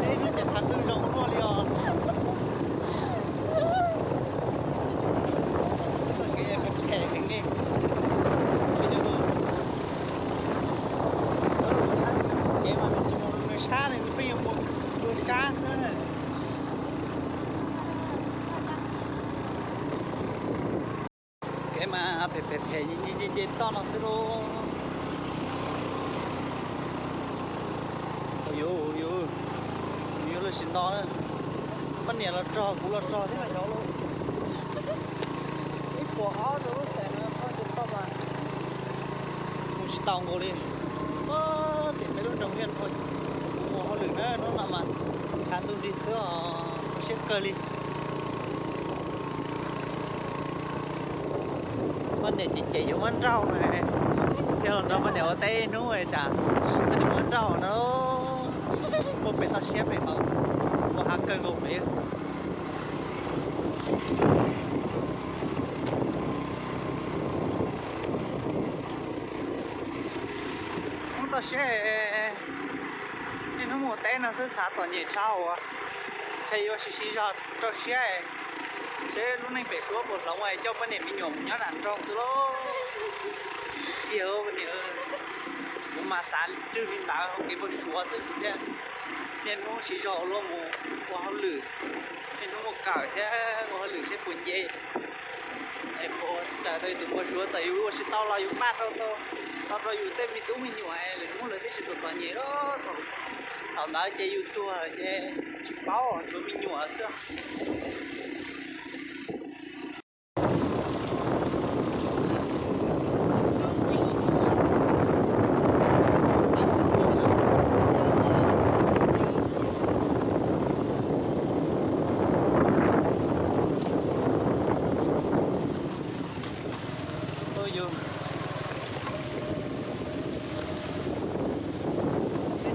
Teb hnub ces tshav ntuj zoo luaj li os. Kev phem heev li. Kev mas nws tsis mus nws sab li, nws pheej yuav mus dua sab xwb. Kev mas phem phem phem nce nce toj no xwb lauj. Yuav yuav yuav lub sim nto, poj niam los rog kuv los rog thiab mas yov lauj. Ib puas ob rau lub xees no, poj niam toj mas mus tsis tau nkaus li. Tim peb lub nroog Liaj Nrhau mus hauj lwm na, hnub no mas tshav ntuj nrig xwb os, kho siab kawg li. Poj niam ces ces yuav muab nrauj, thiaj los nrog poj niam ua teb ib hnub tsam poj niam muab nrauj no. Ua pem toj siab pem tod, ua hav kawg nkaus pem. Hnub toj siab, niaj hnub mus teb no xwb xav txom nyem tshaj uas, ntshe yuav siv siv zog rau siab, seb lub neej pem suav puas hloov es coj poj niam me nyuam mus nyob nram nroog xwb lauj. Tiag, kuv mas xav rwg li ntawd hauv kev npau suav xwb thiab. Niaj hnub siv zog ua luaj mus ua hauj lwm, niaj hnub mus kawm thiab ua hauj lwm seb puas nce. Es puas raws tau yus tus npau suav, txawm yus ua tsis tau los yus npaj rau tau, tau rau yus tej me tub me nyuam es lwm hnub lawv thiaj tsis txom txom nyem. Thaum ntawd ces yus tuag ces tsis paub, tsuas me nyuam xwb.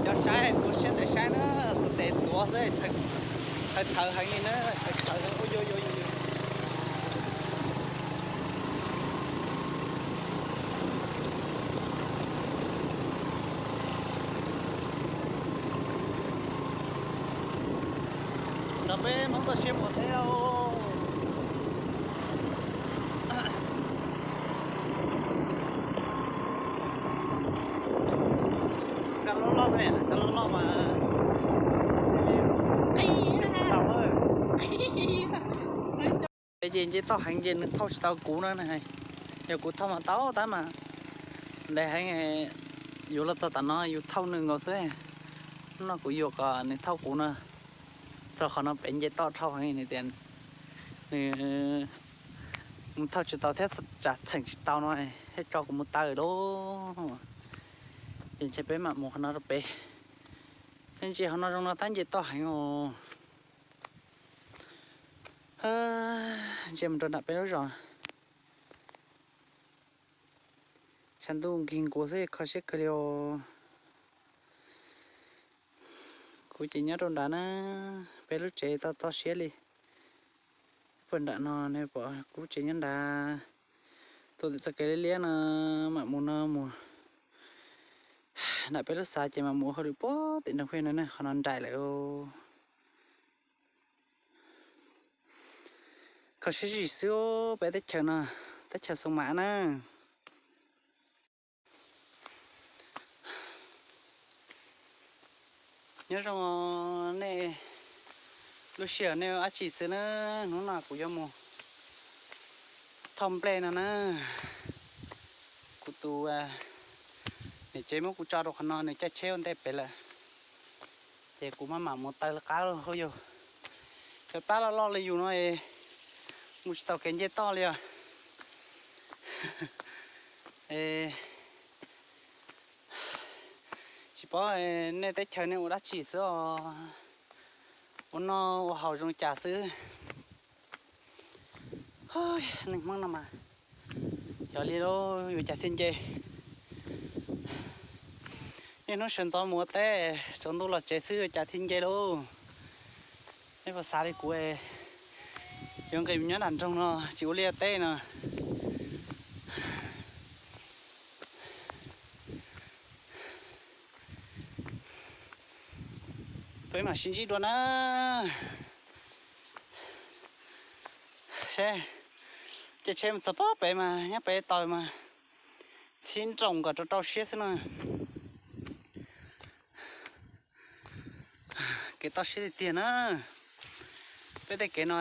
Cov saib ua siab ntev saib na, tus tes tuav xwb, txhawv txhawv heev li na, txhawv txhawv heev. Ua yuav yuav yuav. Nrog peb Hmoob toj siab mus teb. Kab loj loj, kab loj loj mas. Peb ces nce toj heev ces nws thauj tsis tau kuv na. Yog kuv thauj mas tau tab mas ntev heev, yuav los txog tom no yus thauj nws nkaus xwb. Hnub no kuv yuam kom nws thauj kuv no. Txog qhov no pem nce toj dhau heev, nws tias nws mus thauj tsis tau thiab tsam txheem tsis tau no, thiaj tso kuv mus taw lauj. Ces ntshe peb mam mus qhov no rau pem. Ntsia qhov no zoo no tab nce toj heev os. Ntsia mus rau nram peb lub zos. Tshav ntuj nkig nkuav xwb kho siab kawg li os. Kuv ces nyob rau nrad na, peb lub tsev toj toj siab li. Puag nram no nej pom kuv lub tsev nyob nrad. Tuaj tim txoj kev liab liab no, mam mus no mus nram peb lub xav ces mam mus ua hauj lwm puag tim nroog Huaj no na, qhov no nraim lawm. Kho siab zim xwb peb teb chaws no, teb chaws Xoo Mav na. Nyob zoo nej, lub sij hawm nej ua dab tsi xwb na, hnub no kuv yuav mus thauj nplej no na. Kuv tus niam tsev muab kuv tso rau qhov no, nws caij tsheb ua ntej pem lawm, ces kuv maj mam mus taw lawv qab lauj yog. Cov pab loj loj li yus no es mus tsis tau kev nce toj li os. Tsis paub nej teb chaws nej ua dab tsi xwb os, ua noj ua haus zoo cas xwb. Neeg Hmoob no mas yog li lauj, yuav cas thiaj nce. Niaj hnub sawv ntxov mus ua teb, tsaus ntuj los tsev xwb yuav cas thiaj nce lauj. Nej puas xav li kuv, yuav nqis nyob nram nroog no tsis ua liaj teb no. Peb mam sib ntsib dua na. Seb, caij tsheb mus txog pem mas nyob pem taws mas txhib nroos kom rau rau siab xwb na. Kev toj siab tiag tiag na. Peb tej kev no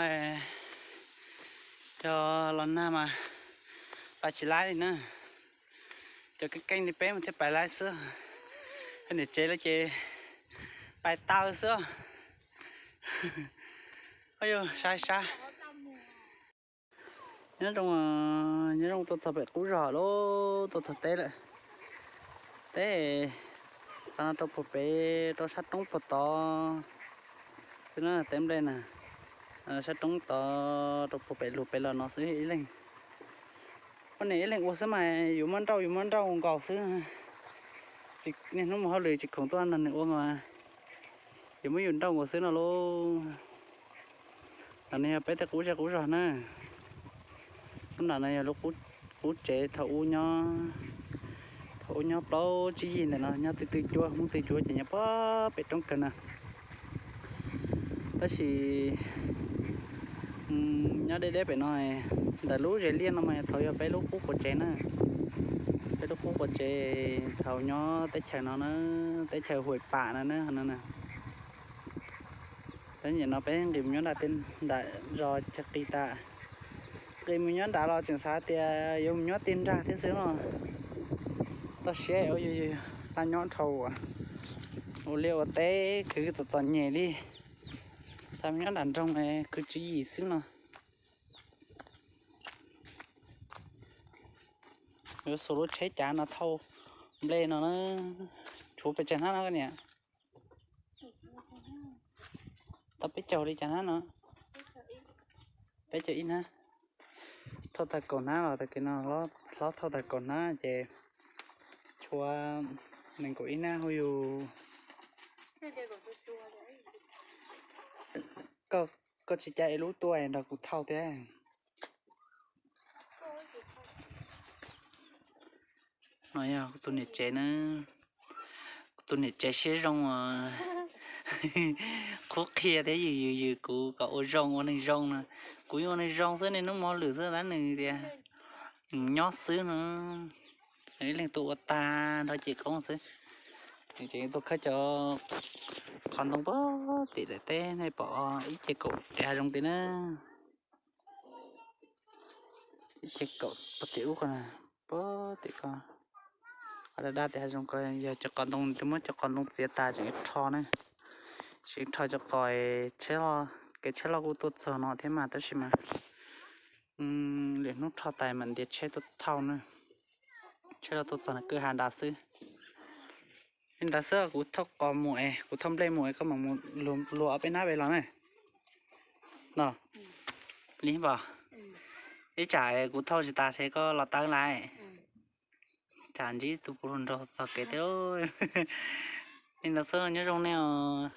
yog los nag mas pais tsis laib li na. Cov keej keej li peb mas thiaj pais laib xwb. Niam tsev lawv ces pais taw xwb. Yog sab sab. Nyob zoo, nyob zoo tuaj txog pem qub zos lawm, tuaj txog teb lawm. Teb, qhov no rau puag pem rau sab roob puag tod xwb na, teb nplej na. Sab roob tod rau puag pem lug pem los no xwb ib leeg. Ua niam ib leeg ua xwb mas yus muab nrauj yus muab nrauj nkaus xwb. Niaj hnub mus hauj lwm tsis khoom tuaj nrog nws ua mas yus muab yus nrauj nkaus xwb no lauj. Ntawm no yog peb tej qub zej qub zog na. Lub nram no yog lub qub tsev thaum ub nyob, thaum ub nyob plaub tsib yig ntawm no nyob twj twj cuab, Hmoob twj cuab ces nyob puag pem roob kawg na. Tab sis nyob deb deb pem no, ntawm lub zes liaj no mas thaum yog peb lub qub quav tsev na. Peb lub qub quav tsev thaum nyob teb chaws no na, teb chaws Huaim Pam no na. Tab nim no peb nqis mus nyob nram tej nram zos chaw qis tas. Nqis mus nyob nrad los tseem xav tias yuav mus nyob tej nrag thiab xwb no. Toj siab ua yus laj nyob dhau ua liaj ua teb khwv txom txom nyem li. Thaum nyob nram nroog khwv tswv yim xwb no. Yuav xuas lub tsheb cav no thauj nplej no na. Tshuav pes tsawg hnab no koj niam? Tau peb caug li cas hnab no? Peb caug ib hnab. Thauj tag kaum hnab los tag kis no hlob thauj tag kaum hnab ces tshuav nees nkaum ib hnab hauj yus. Koj tsis cav es lub tuaj nrog kuv thauj thiab. No yog kuv tus niam tsev na, kuv tus niam tsev siab zoo, qhuab qhia thiab yws yws yws kuv kom ua zoo ua neeg zoo no. Kuv yeej ua neeg zoo xwb, niaj hnub mus hauj lwm xwb tab nws tias nws nyob xwb no. Ib leeg tuaj ua tag nrho cem qoob xwb. Ces tuaj khawb cov qhov ntoo puag tim daim teb nej pom ib ce kaum tim hav zoov tid na. Ib ce kaum puag tim ub ko, puag tim ko. Qhov daj daj tim hav zoov ko yog cov qhov ntoo, twb muab cov qhov ntoo txiav tas tseem rho na. Tseem rho cov qhov tsheb, kev tsheb loj kuj tuaj txog no thiab mas tab sis mas lwm hnub rho tas mam ntiav tsheb tuaj thauj na. Tsheb loj tuaj txog kwj ha nrad xwb. Li ntawd xwb, kuv thauj qos mus es kuv thauj nplej mus es koj mam mus luag ob peb hnab pem los na. No, li npam, ib tsam kuv thauj tsis tas ces koj los tawb lawm. Tsam ntsib tus puv hluas nraug txog kev thiab. Li ntawd xwb, nyob zoo nej os.